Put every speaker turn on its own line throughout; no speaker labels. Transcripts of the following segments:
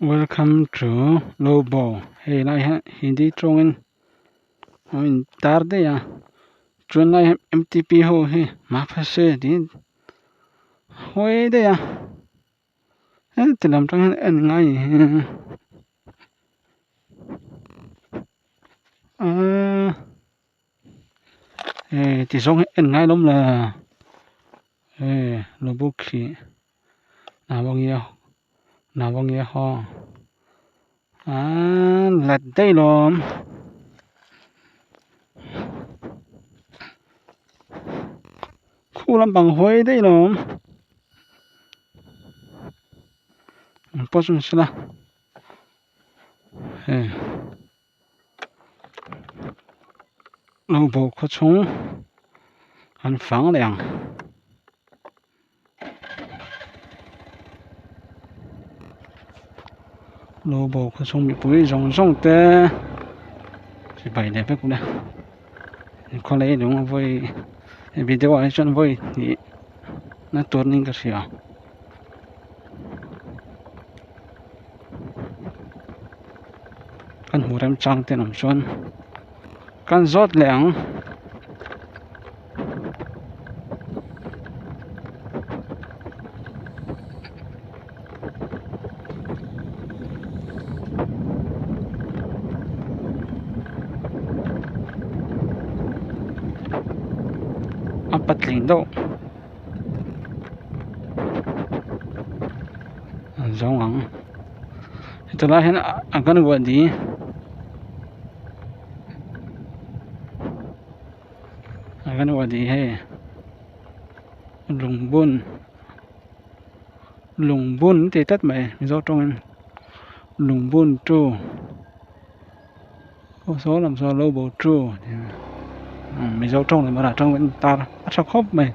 Welcome to Lobo hei lai hian hindi tawngin a in tar daih a chuan lai hian m t p ho hi mahse tiin hawi daih a heti lam tang hian en ngai aaa hei ti zawng hi en ngai lawm le hei lobo khi aaa let daih lawm khu lampang hawi daih lawm ang pawh chu ni sela hei lo bo khaw chhung an fang leh ang. Lobo khaw chhung mipui zawng zawng te chibai leh vek ula khawlai lung a vawi he video ah hi chuan vawi hnih na tur niin ka hria. Kan hmu remchang te an awm chuan kan zawt leh ang. A patling deuh an zawng ang hetah hian a kan vuah ni. Anganwadi hei lungbun lungbun tih tlat mai mizo tawngin lungbun chu aw saw lam saw lo bo chu mizo tawng leh mara tawng in tar a tha khawp mai.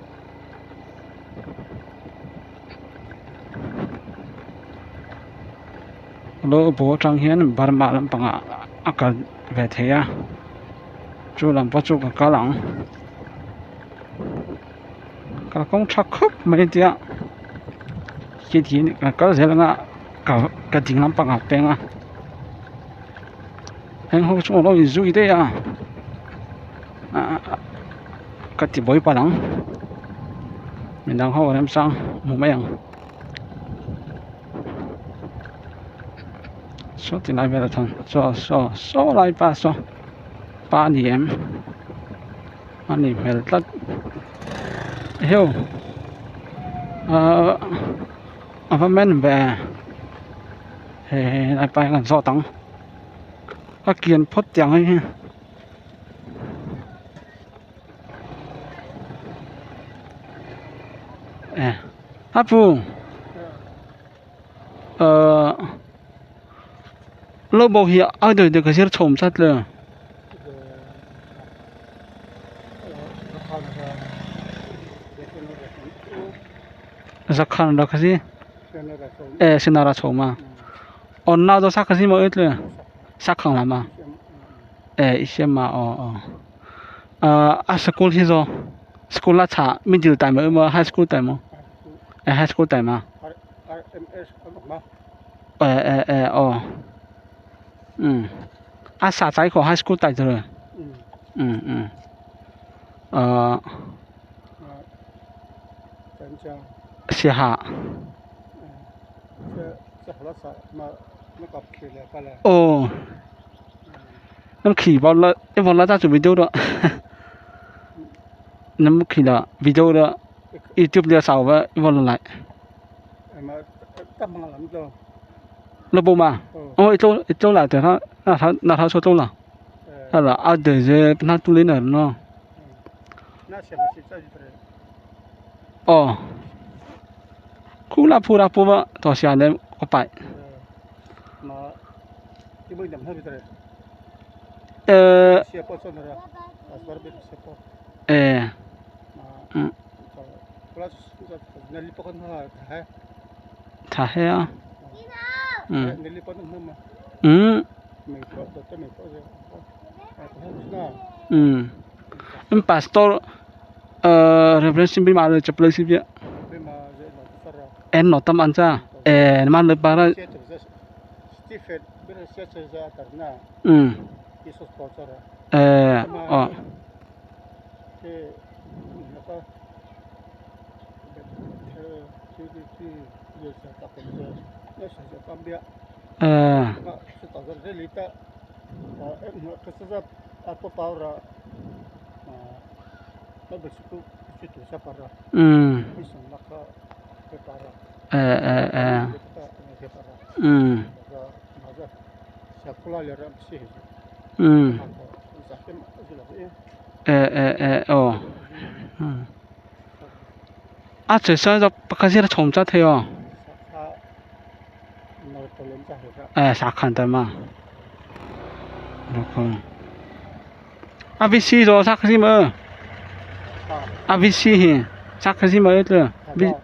Lo bo atang hian Burma lampangah a kal ve thei a. Chu lam pawh chu ka kal ang kalkawng tha khawp mai tia khi tiin ka kal zel anga ka ka ding lampang ah peng a heng ho chu alo in zui daih a ah ka ti buai palh ang midang ho remchang hmu mai ang. Saw ti lai velah chuan saw saw saw lai pa saw pa a ni em a nih hmel tlat eheu ahh a va men ve hei hei helai pa hi kan zawt ang a kian phawt tiang hei hi. A pu. Lo bo hi a deuh deuh ka zir chhawm chat le. Zakhan ra kha si e sinara chhawm a on na do sak kha si mo et le sak khang lama e isiam ma o o a school hi zo school a chha middle time emaw high school time maw e high school time a e e e aw um a sa chai khaw high school tai chu um um ah siaha aw nam khi bawlh la i bawlh la ta chu video rawh nam khi la video la youtube le sau va i bawlh la lai la bom à ôi i tlo i tlo lại te na na na thao cho tlo la la a de je na tu le na no oh khu la phu la pu va to sia le ko pai ờ eh tha he a um um um pastor reverend sim bi ma le chapel si bia en no tam an cha en man le para. Eh oh. Eh. Um. Eh eh eh. Um. Um. Eh eh eh oh. A chỉ sao cho cái gì là chồng cha thế oh. Eh sa khan ta ma. A VC rồi sa cái gì mà. A VC hi sa cái gì mà ấy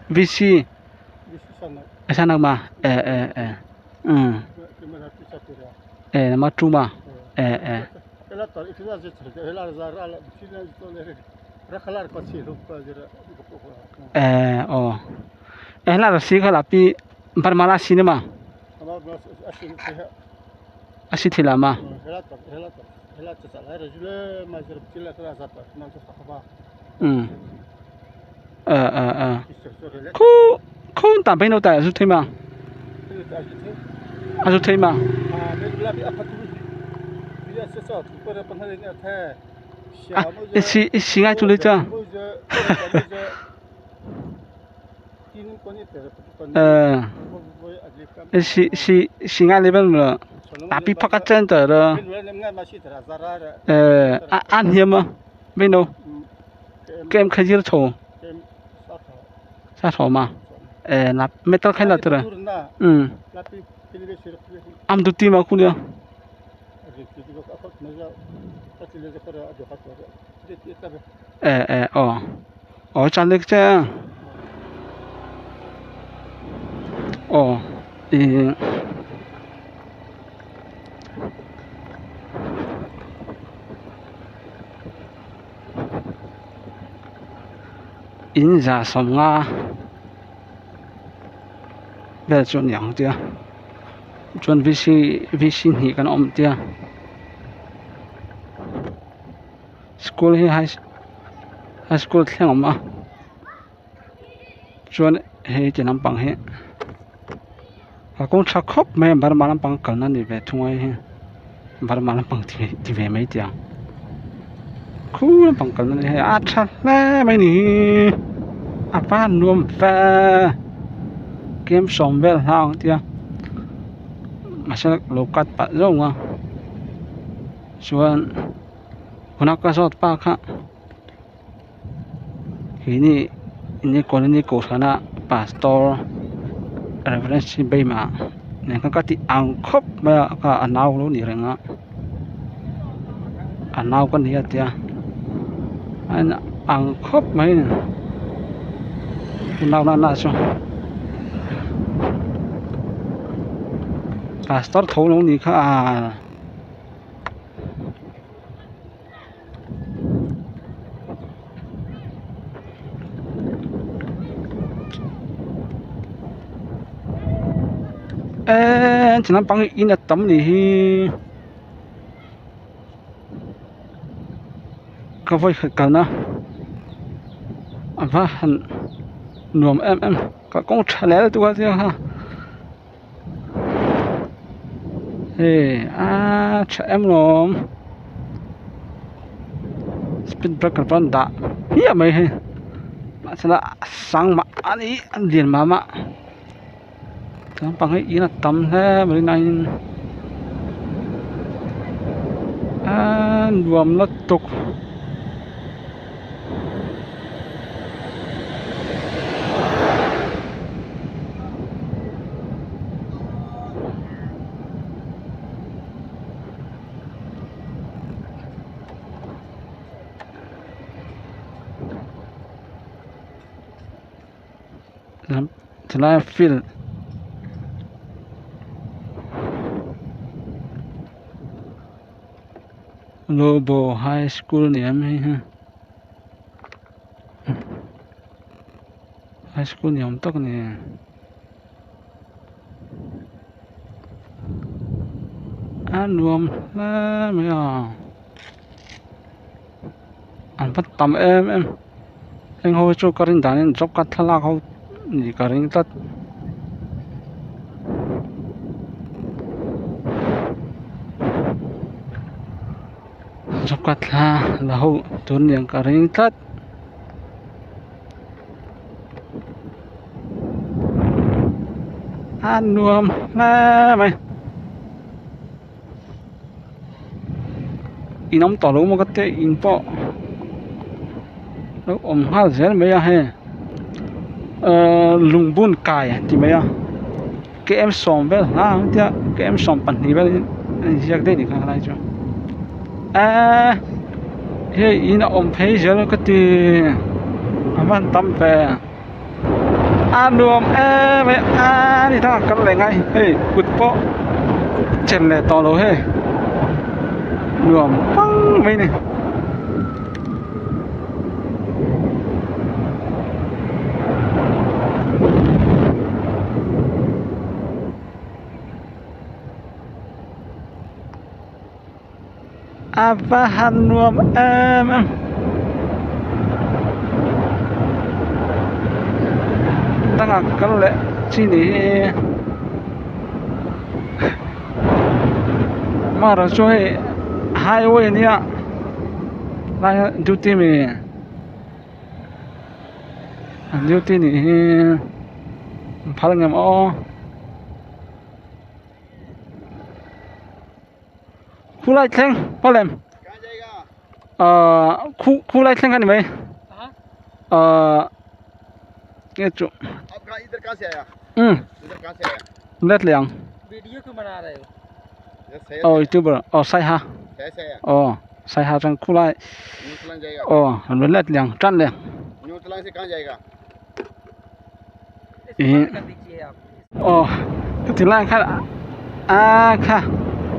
VC. Sa nào mà. Eh eh eh. Um. Eh ma chu ma. Eh eh. Eh oh. Eh la si kha la pi bar ma la si ne ma. A si thila ma. Um. Eh eh eh. Khu khu tạm bên đâu tại su thế mà. A su thế mà. À, si si ngay chú lấy chưa? Ờ, si si si ngay lấy bên rồi. À, bị phát cái chân rồi. Ờ, à ăn hiếm mà. Bên đâu? Kem khai gì đó Sa thổ mà. Ờ, là metal khai là rồi. Ừ. Am tu tim mà cũng được. Eh eh oh. Oh chan lek che. Oh. I in za som nga vel chu niang tia chuan VC VC hnih kan awm tia school hi high school thleng awm a chuan hei ti lampang hi a kawng tha khawp mai a Burma lampang kalna ni ve thung a hei Burma lampang ti ve mai tiang khu lampang kalna ni hei a tha hle mai ni a van nuam ve kem sawm vel hlang tia mahse lo cut pah zawng a chuan hunah ka zawt pa kha keini ini colony kohhrana pastor reverend sibeima nen khan ka tih ang khawp mai a kha a nau lo ni reng a a nau ka ni a tia a in ang khawp mai a ni nau na chu pastor tho lo ni kha a. Ê, chỉ làm bằng in là tấm này có voi khởi cầu na và hẳn nuông em có con trả lẽ tôi qua ha ê à trả em rồi spin breaker van đã hiểm mấy he mà sẽ là sáng mà anh ấy ăn liền mà mà bằng cái ý là tắm thế mà này à nuông nó tục Thế là feel Lobo High School ni em ha High School ni om tak ni. A nuam hle mai a an va tam em em heng ho hi chu ka rin danin job card thlalak ho nih ka ring tlat. Job card thla la ho tur niang ka ring tlat. A nuam hle mai in awm tawh lo maw ka tia in pawh lo awm nghal zel mai a hei ahh lungbun kai tih mai a km sawm vel hla ang tia km 12 vel a inziak daih a nih kha helai chu eee. Hei in a awm phei zel ka ti a van tam ve a nuam em mai a ni ta kal leh ngai hei kut pawh chen leh tawh lo hei nuam pang mai a ni. A va han nuam em em dangah kal leh chi ni hi amaherawh chu hei highway ania lai hi duty mi an duty nih hi an phal ngem aw. Khulai thleng pawlem ahh khu khulai thleng kha ni mai ahh nge chu umm let leh ang aw youtuber aw saiha aw saiha chuan khulai aw rawn let leh ang tan leh ang ih. Aw chuti lai khan aa kha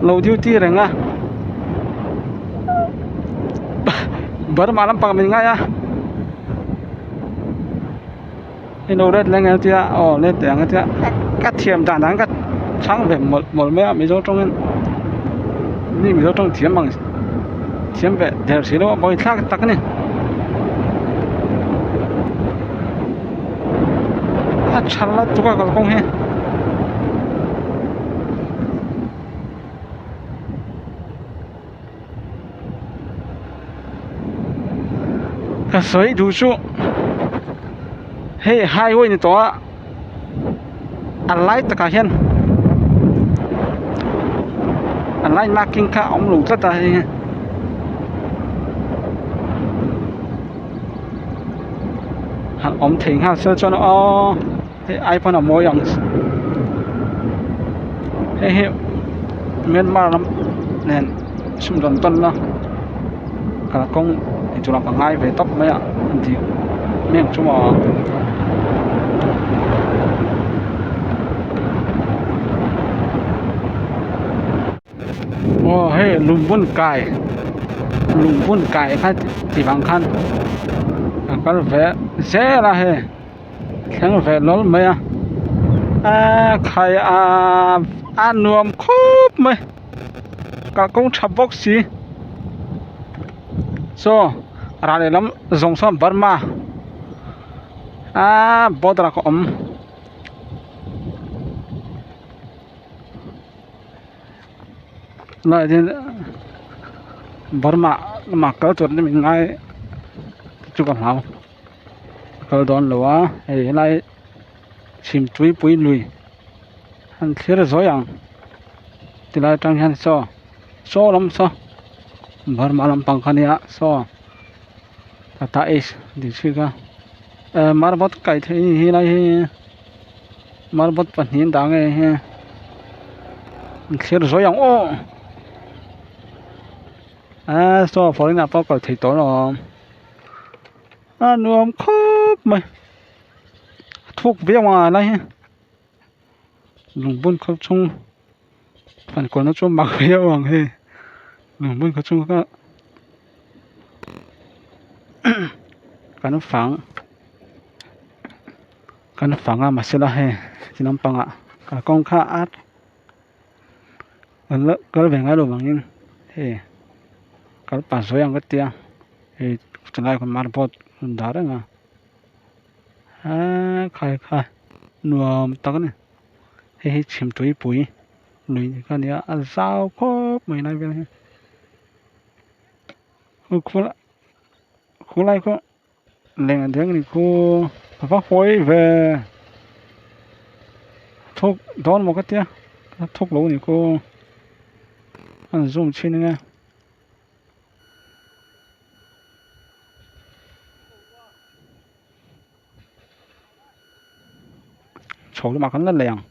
lo duty reng a Burma lampang min ngai a hei lo let leng tia aw let leh ang tia ka thiam dan dan ka chhang ve mawlh mawlh mai a mizo tawngin mi mizo tawng thiam ang thiam ve der si lo a bawithlak tak a ni. A tha la tuk a kalkawng hi ka sawi duh chu hei highway ni tawh a a lai takah hian a line marking kha a awm lo tlat a hei hi. Han awm thei nghal se chuan aw hei ai pawn a mawi ang hei hi Myanmar lam nen sumdawn tawnna kalkawng ni tura ka ngai ve tawp mai a an ti mek chu maw. Aw hei lungbun kai lungbun kai kha tih vang khan a kal ve zel a hei thleng ve lawl mai a aaa khai aaa a nuam khawp mai kalkawng tha bawk si saw ral lehlam zawng sawn Burma aaa border ah ka awm. Tunah hian Burma lamah kal tur ni min ngai chu ka hlau kal dawn lo a hei helai chhim tuipui lui an thlir zawi ang tilai atang hian saw saw lam saw Burma lampang kha nia saw tata ace tih chhi kha eh marbot kai theih hi helai hi. Marbot pahnih an dah nge he an thlir zawi ang aw aaa saw foreign ah pawh kal thei tawh alawm a nuam khawp mai a thuk viau ang a lai hi lungbun khaw chhung fan kualna chu mak viau ang hei lungbun khaw chhung kha kan fang. Kan fang a mahse la hei ti lampangah kalkawng kha a Kan la kal ve ngai lo vangin hei kal pah sawi ang ka tia hei chulai khaw marboard a rawn dah reng a eee khai khai nuam tak a ni hei hi chhim tuipui lui kha a ni a a zau khawp mai lai vel hi khulai khaw. Leng an deng ni khu a va hawi ve thuk dawn maw ka tia a thuk lo ni khu a han zoom chhin ang e. Chho lamah kan la lei ang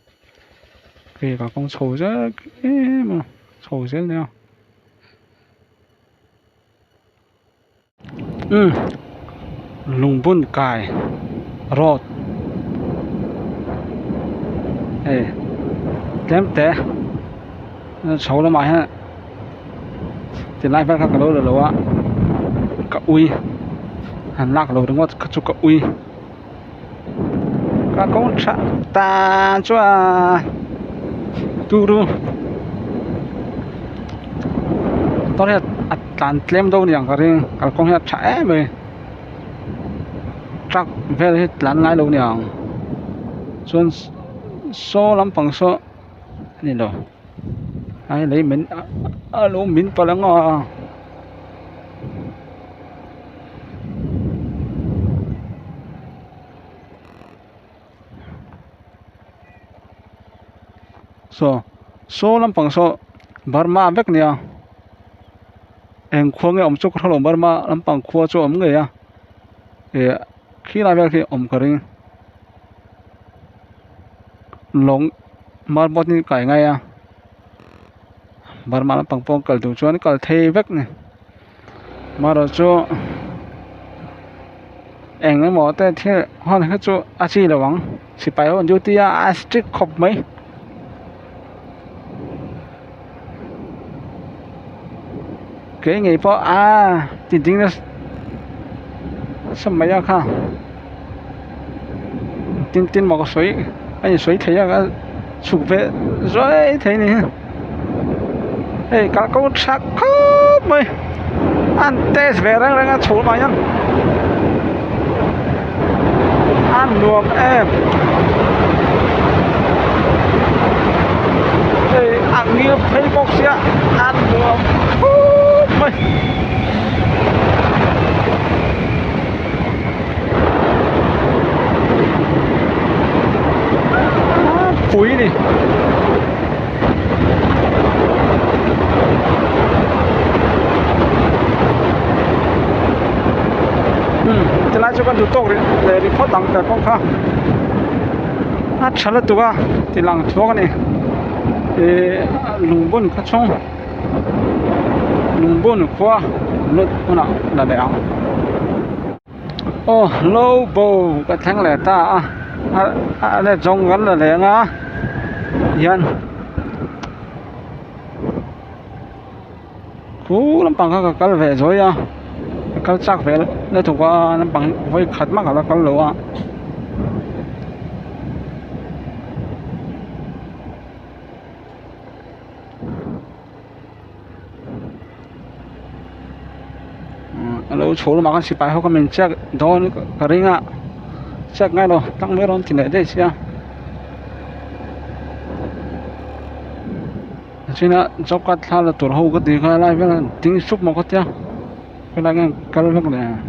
hei kalkawng chho zel em a chho zel nia. Umm lungbun kai road hei tlem te chho lamah hian tilai vel kha ka lo la lo a ka ui han lak lo ringawt kha chu ka ui ka kawng tha tan chuan turu motor hian a tlan tlem deuh aniang ka ring kalkawng hi a tha em mai truck vel hi tlan ngai lo aniang chuan saw lampang saw a ni lo ai lei min a lo min palh ang a. Saw saw lampang saw Burma vek nia eng khua nge awm chu ka hrelo Burma lampang khua chu a awm ngei a ih khilai vel khi awm ka ring lawng marboat hi kai ngai a Burma lampang pawh kal duh chuan kal thei vek a ni. Amaherawhchu eng emaw te thil hawn hi chu a chi lo ang sipai ho an duty a a strict khawp mai. Kei ngei pawh a ti ding nasa mai a kha tin tin maw ka sawi a insawi thei a ka chhuk ve zuai thei a ni hei kalkawng tha khawp mai a an test ve reng reng a chhuk lamah hian a nuam em hei a ngil phei bawk sia a nuam khawp mai. Pui ni tilai chu kan duh tawk rih leh rih phawt ang tah pawh kha a tha lutuk a ti lang thuak a ni ih lungbun khaw chhung lungbun khua lut hunah la leh ang. Aw lo bo ka thleng leh ta a a let zawng kan la leng a hian khu lampang kha ka kal ve zawi a ka kal chak ve lutuk a lampang vawi khat mah ka la kal lo a. A lo chho lamah khan sipai ho kha min check dawn ka ring a check ngai lo tlang mai rawn ti leh daih sia china job card thla la tur ho ka tih kha lai vel ding sup maw ka tia helai nge kal vek leh ang.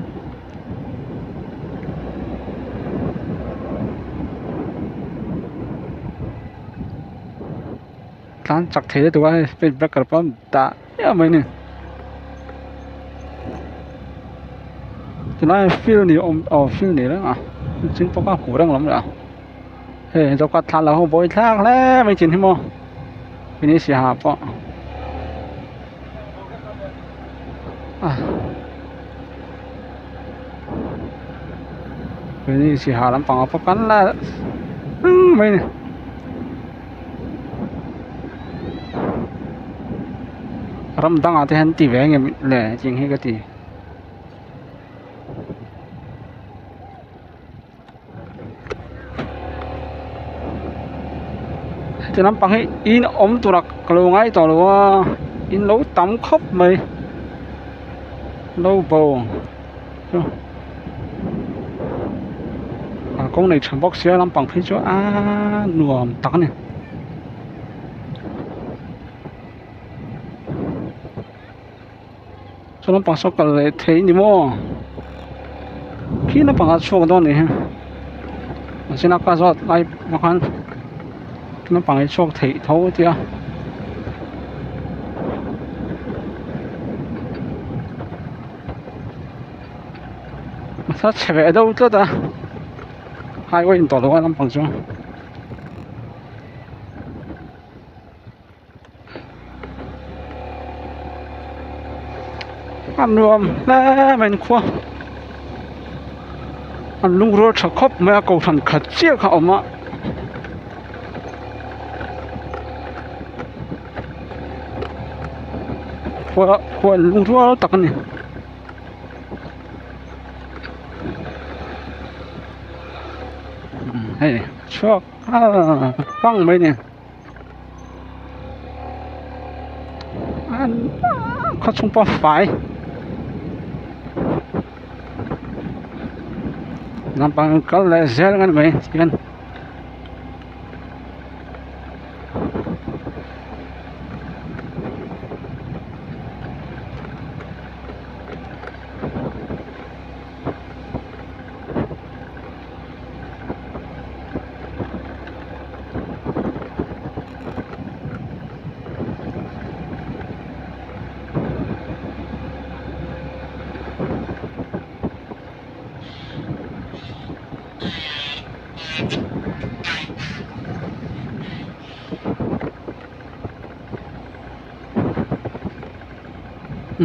Tlan chak thei lutuk a hei speed breaker pawh an dah miah mai a ni tunlai field ni awm aw field ni reng a chin pawh kha hmuh reng lo mai a hei zawk a thla lo ho bawi thlak hle mai chin hi maw keini siaha pawh a keini siaha lampang ah pawh kan la reng mai a ni. Ram dangah te hian ti ve ang em le hetiang hi ka ti. Ti lampang hi in awm tura ka lo ngai tawh lo a in lo tam khawp mai lo bo chu kalkawng nei tha bawk sia lampang phei chu aaa nuam tak a ni. Chu lampang saw kal leh thei ni maw khi lampang ah chhuak dawn a nih hi mahse a ka zawt lai pawh khan lampang hi chhuak theih tho a tia. A chhe ve deuh tlat a highway in tawh lo a lampang chu. A nuam hle mai an khua an lungrual tha khawp mai a kohhran khat chiah kha a awm a. Khua khua an lungrual tak a ni. Hei chhuak vang mai a ni. Khaw chhung pawh a fai naupang kal leh zel ang a ni mai tihian.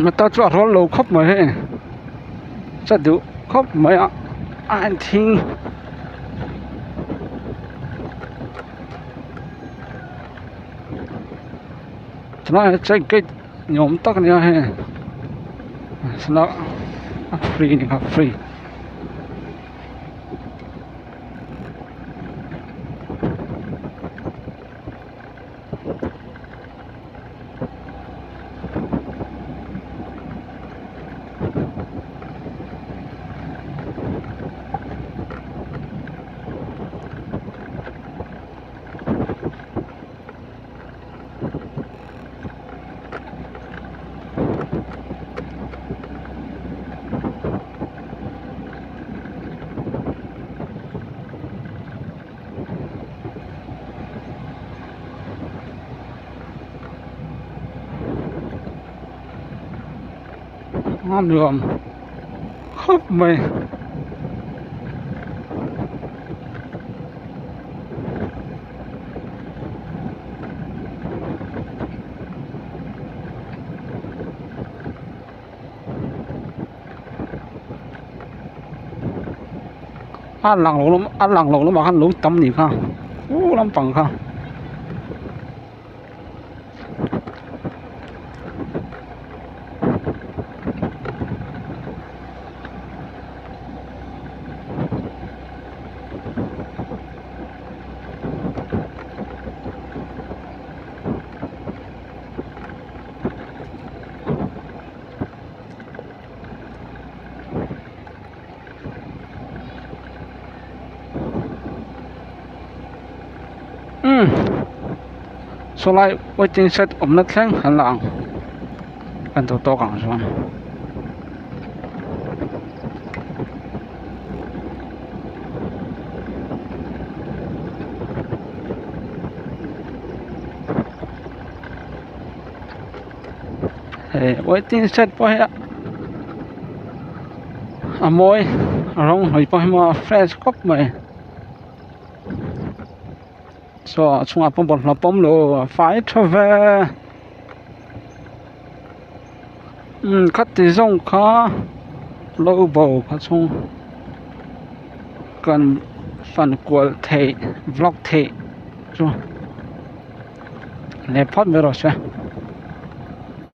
Mata chu a rawl lo khawp mai hei cha duh khawp mai a a en thing tunah hian chain gate ni awm tak a ni a hei thlalak a free a ni kha free. A nuam khawp mai. A lang lo lam a lang lo lamah khan lo tam nih kha u lampang kha. Umm sawlai waiting shed awmna thleng an la ang kan duh tawk ang chuan. Hei waiting shed pawh hi a mawi a rawng hnawih pawh hi maw a fresh khawp mai saw a chhungah pawh bawlhhlawh pawm lo a fai tha ve umm khati zawng kha lo bo kha chhung kan fan kual theih vlog theih chu. Leh phawt mai rawh se.